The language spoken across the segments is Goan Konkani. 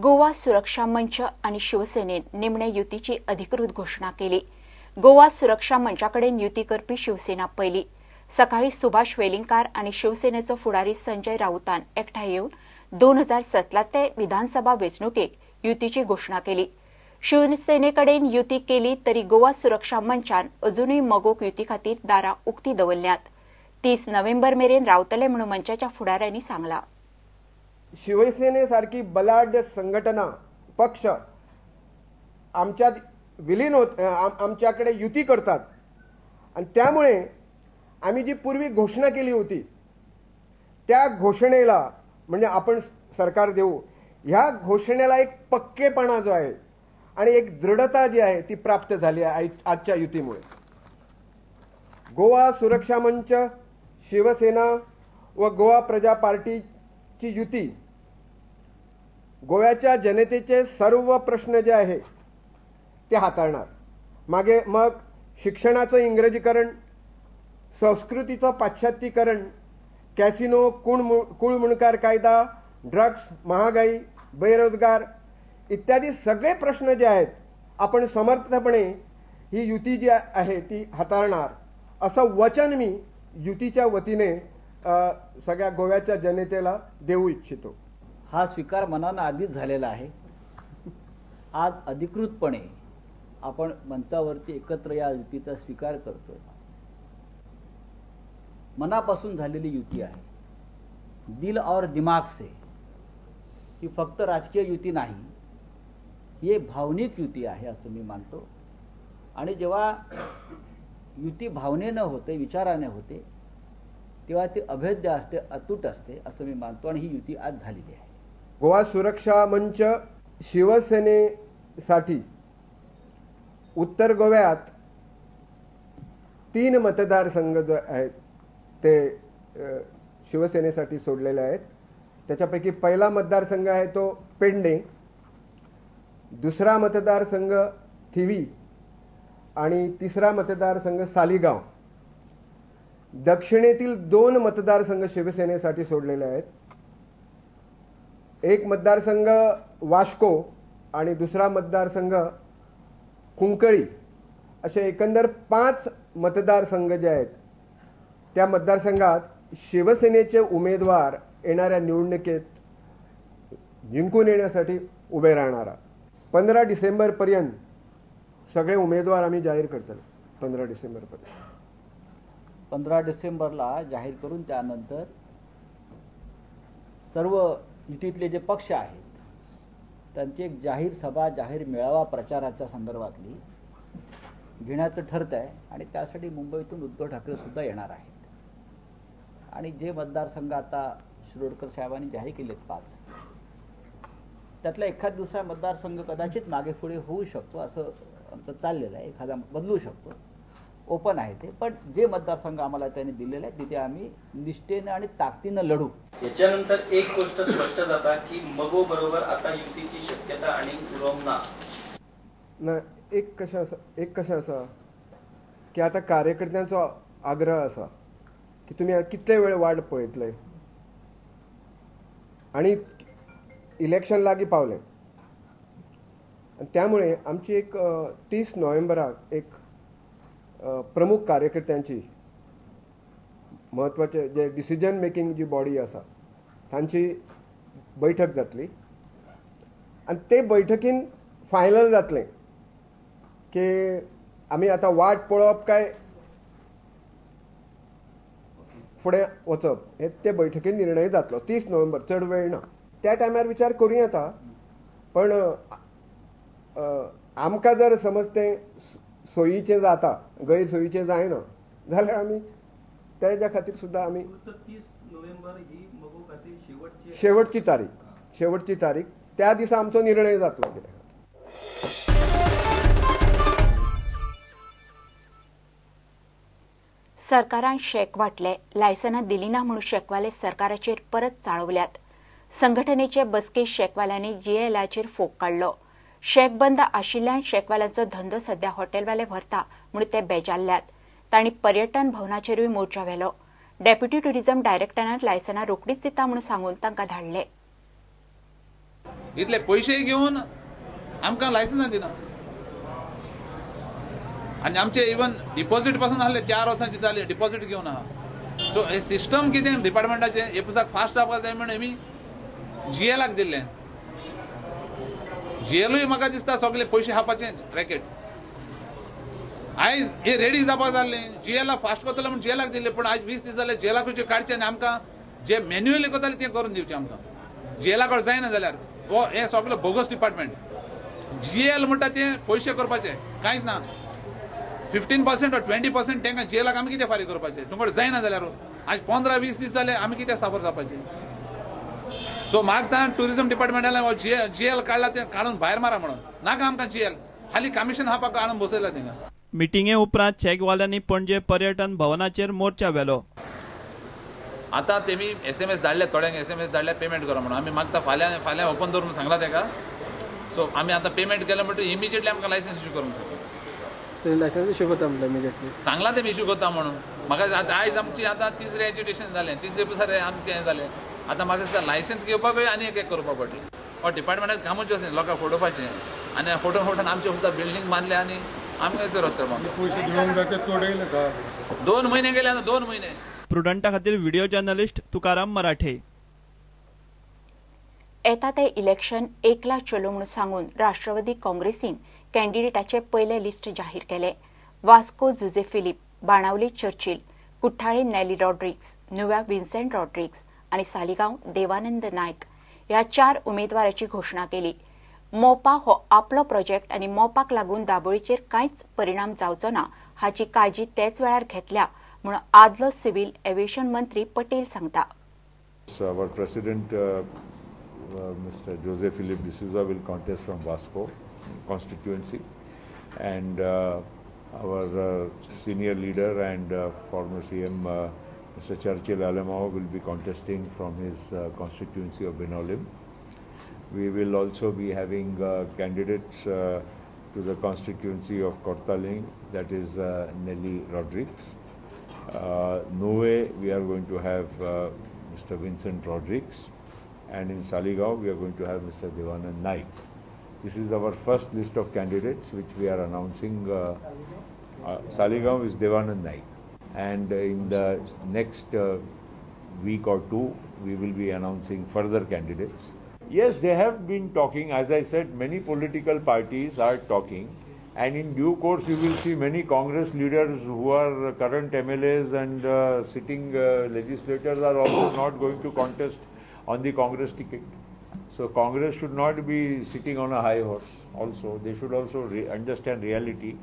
गोवा सुरक्षा मंच आनी शिवसेनेन निमणे युतीची अधिकृत घोशणा केली. गोवा सुरक्षा मंचाकडेन युती करपी शिवसेना पयली. सकाळी सुभाष वेलिंगकार आनी शिवसेनेचो फुडारी संजय राऊतान एकठांय येवन 2017 विधानसभा वेंचणुकेक युतीची घोशणा केली. शिवसेनेकडेन युती केली तरी गोवा सुरक्षा मंचान अजुनूय मगोक युती खातीर दारां उक्ती दवरल्यात. 30 नोव्हेंबर मेरेन रावतले म्हणून मंचाच्या फुडाऱ्यांनी सांगला. शिवसेनेसारखी बलाढ्य संघटना पक्ष आमच्यात विलीन होत आमच्याकडे युती करतात आणि त्यामुळे आम्ही जी पूर्वी घोषणा केली होती त्या घोषणेला म्हणजे आपण सरकार देऊ ह्या घोषणेला एक पक्केपणा जो आहे आणि एक दृढता जी आहे ती प्राप्त झाली आहे आजच्या युतीमुळे. गोवा सुरक्षा मंच, शिवसेना व गोवा प्रजा पार्टीची युती गोव्याच्या जनतेचे सर्व प्रश्न जे आहे ते हाताळणार. मागे मग शिक्षणाचं इंग्रजीकरण, संस्कृतीचं पाश्चात्यीकरण, कॅसिनो, कुळमुणकार कायदा, ड्रग्स, महागाई, बेरोजगार इत्यादी सगळे प्रश्न जे आहेत आपण समर्थपणे ही युती जी आहे ती हाताळणार असं वचन मी युतीच्या वतीने सगळ्या गोव्याच्या जनतेला देऊ इच्छितो. हा स्वीकार मनानं आधीच झालेला आहे. आज अधिकृतपणे आपण मंचावरती एकत्र या युतीचा स्वीकार करतोय. मनापासून झालेली युती आहे. दिल और दिमाग से ही फक्त राजकीय युती नाही, ही एक भावनिक युती आहे असं मी मानतो. आणि जेव्हा युती भावनेनं होते, विचाराने होते, तेव्हा ती अभेद्य असते, अतूट असते असं मी मानतो आणि ही युती आज झालेली आहे. गोवा सुरक्षा मंच शिवसेनेसाठी उत्तर गोव्यात 3 मतदारसंघ जे आहेत ते शिवसेनेसाठी सोडलेले आहेत. त्याच्यापैकी पहिला मतदारसंघ आहे तो पेडणे, दुसरा मतदारसंघ थिवी आणि तिसरा मतदारसंघ सालीगाव. दक्षिणेतील 2 मतदारसंघ शिवसेनेसाठी सोडलेले आहेत. एक मतदारसंघ वास्को आणि दुसरा मतदारसंघ कुंकळी. असे एकंदर 5 मतदारसंघ जे आहेत त्या मतदारसंघात शिवसेनेचे उमेदवार येणाऱ्या निवडणुकीत जिंकून येण्यासाठी उभे राहणार. 15 डिसेंबरपर्यंत सगळे उमेदवार आम्ही जाहीर करतले. 15 डिसेंबरपर्यंत 15 डिसेंबरला जाहीर करून त्यानंतर सर्व युतीतले जे पक्ष आहेत त्यांची एक जाहीर सभा, जाहीर मेळावा प्रचाराच्या संदर्भातली घेण्याचं ठरत आहे आणि त्यासाठी मुंबईतून उद्धव ठाकरेसुद्धा येणार आहेत. आणि जे मतदारसंघ आता शिरोडकर साहेबांनी जाहीर केलेत 5, त्यातला एखाद दुसरा मतदारसंघ कदाचित मागे पुढे होऊ शकतो असं आमचं चाललेलं आहे, एखादा बदलू शकतो, ओपन आहे ते. पण जे मतदारसंघ आम्हाला त्यांनी दिलेले आहेत तिथे आम्ही निष्ठेनं आणि ताकदीनं लढू. याच्यानंतर एक गोष्ट स्पष्ट जाता की मगो बरोबर आता युतीची शक्यता आणि उरोंक ना. एक कशें आसा की आतां कार्यकर्त्यांचो आग्रह आसा की तुमी कितले वेळ वाट पळयतले आनी इलेक्शन लागीं पावलें आनी त्यामुळे आमची एक 30 नोव्हेंबराक एक प्रमुख कार्यकर्त्यांची म्हत्वाचे जे डिसिजन मेकिंग जी बॉडी आसा तांची बैठक जातली आनी ते बैठकीन फायनल जातलें की आमी आतां वाट पळोवप काय फुडें वचप हे ते बैठकीन निर्णय जातलो. 30 नोव्हेंबर चड वेळ ना. त्या टायमार विचार करूं येता, पण आमकां जर समज तें सोयीचें जाता, गैरसोयीचें जायना जाल्यार आमी तेज्या खातीर सुद्दां आमी 30 नोव्हेंबर ही मगो खातीर शेवटची तारीख, शेवटची तारीख त्या दिसा आमचो निर्णय जातलो. कितें सरकारान शेक वाटले, लायसनां दिली ना म्हणून शेकवाले सरकाराचेर परत चाळवल्यात. संघटनेचे बसकेत शेकवाल्यांनी जीएलआचेर फोग काडलो. शेक बंद आशिल्ल्यान शेकवाल्यांचो धंदो सध्या हॉटेलवाले व्हरता म्हणून ते बेजारल्यात. तांणी पर्यटन भवनाचेरूय मोर्चा व्हेलो. डेप्युटी टुरिझम डायरेक्टरान लायसनां रोखडीच दिता म्हणून सांगून तांकां धाडले. इतले पयशे घेवन आमकां लायसन्सां दिना. आनी आमचे इवन डिपॉझीट पासून आहले 4 वर्सांची जाली डिपॉझीट घेवन आहा. सो हे सिस्टम कितें डिपार्टमेंटाचें हे पुस्तक फास्ट जावपाक जाय म्हण आमी जीएलाक दिल्लें. जीएलूय म्हाका दिसता सगळे पयशे खावपाचेंच रॅकेट. आयज हे रेडी जावपाक जाल्लें जीएला फास्ट करतले म्हूण जीएलाक दिल्लें, पूण आयज 20 दीस जाले जीएलाकूच काडचें आनी आमकां जे मॅन्युअली करताले तें करून दिवचें आमकां. जीएला कडेन जायना जाल्यार हो हें सगळें बोगस डिपार्टमेंट. जीएल म्हणटा तें पयशे करपाचें कांयच ना. 15% वा 20% तांकां जीएलाक आमी कितें फारीक करपाचें, तुमकां जायना जाल्यार आयज 15-20 दीस जाले आमी कितें साफर जावपाचें. सो मागता ट्युरिजम डिपार्टमेंटान हो जीएल काडला तें काडून भायर मारा म्हणून नाका आमकां जीएल, हालीं कमिशन हापाक हाडून बसयला तांकां. मिटिंगे उपरांत चेकवाल्यांनी पणजे पर्यटन भवनाचेर मोर्चा व्हेलो. आतां तेमी SMS धाडले, थोड्यांक SMS धाडले पेमेंट करा म्हणून. आमी मागता फाल्यां फाल्यां ओपन दवर म्हणून सांगला ताका. सो आमी आतां पेमेंट केलें म्हणटकीर इमिजिएटली आमकां लायसन्स इश्यू करूंक सांगता. लायसन्स इश्यू करता म्हणल्यार इमिजिएटली सांगला तेमी इश्यू करता म्हणून. म्हाका आतां आयज आमची आतां तिसरें एज्युटेशन जालें, तिसरे पुसार आमचें हें जालें. आतां म्हाका दिसता लायसन्स घेवपाकूय आनी एक एक करपाक पडलें. हो डिपार्टमेंटाक कामूच आसलें लोकांक फोटोवपाचें आनी फोटो फोटोन आमचे सुद्दां बिल्डींग बांदले आनी आमकां रस्ते बांदले. 2 म्हयने गेले आतां 2 म्हयने. प्रुडंटा खातीर व्हिडिओ जर्नलिस्ट तुकाराम मराठे. येता ते इलेक्शन एकला चलो म्हणून सांगून राष्ट्रवादी काँग्रेसीन कॅन्डिडेटाचे पयले लिस्ट जाहीर केले. वास्को जुजे फिलीप, बाणावली चर्चिल, कुठ्ठाळे नॅली रॉड्रिग्स, नुव्या विन्सेंट रॉड्रिग्स आनी सालिगांव देवानंद नायक ह्या 4 उमेदवाराची घोशणा केली. मोपा हो आपलो प्रोजेक्ट आनी मोपाक लागून दाबोळीचेर कांयच परिणाम जावचो ना हाची काळजी तेच वेळार घेतल्या म्हणून आदलो सिव्हिल एव्हिएशन मंत्री पटेल सांगता. Our president Mr. Jose Philip D'Souza will contest from Vasco constituency, and our senior leader and former CM Mr. Churchill Alemao will be contesting from his constituency of Benaulim. We will also be having candidates to the constituency of Kortaling, that is Nelly Rodrigues. Nove, we are going to have Mr. Vincent Rodrigues, and in Saligao we are going to have Mr. Devanand Naik. This is our first list of candidates which we are announcing. Saligao is Devanand Naik, and in the next week or two we will be announcing further candidates. Yes, they have been talking. As I said, many political parties are talking, and in due course you will see many Congress leaders who are current MLAs and sitting legislators are also not going to contest on the Congress ticket. So Congress should not be sitting on a high horse also. They should also understand reality.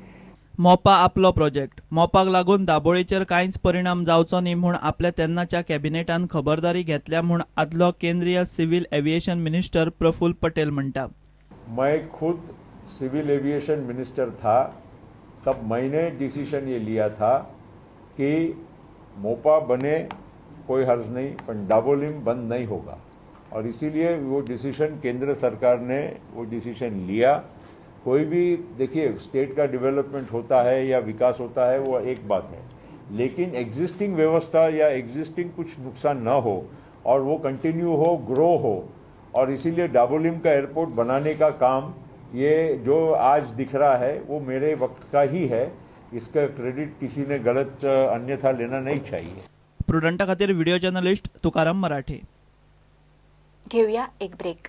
Mopa आपलो प्रोजेक्ट, मोपाक लागून दाबोळीचेर कांयच परिणाम जावचो न्ही म्हूण आपल्या तेन्नाच्या कॅबिनेटान खबरदारी घेतल्या म्हूण आदलो केंद्रीय civil aviation minister Praful Patel म्हणटा. मैं खुद सिविल एविएशन मिनिस्टर था तब मैंने डिसीजन ये लिया था कि मोपा बने कोई हर्ज नहीं, पर दाबोलिम बंद नहीं होगा, और इसीलिए वो डिसीजन केंद्र सरकार ने वो डिसीजन लिया. कोई भी देखिए स्टेट का डेवलपमेंट होता है या विकास होता है वो एक बात है, लेकिन एग्जिस्टिंग व्यवस्था या एग्जिस्टिंग कुछ नुकसान न हो और वो कंटिन्यू हो, ग्रो हो, और इसीलिए दाबोलिम का एयरपोर्ट बनाने का काम ये जो आज दिख रहा है वो मेरे वक्त का ही है. इसका क्रेडिट किसी ने गलत अन्यथा लेना नहीं चाहिए. प्रुडंटा खातीर व्हिडिओ जर्नलिस्ट तुकाराम मराठे. घेऊया एक ब्रेक.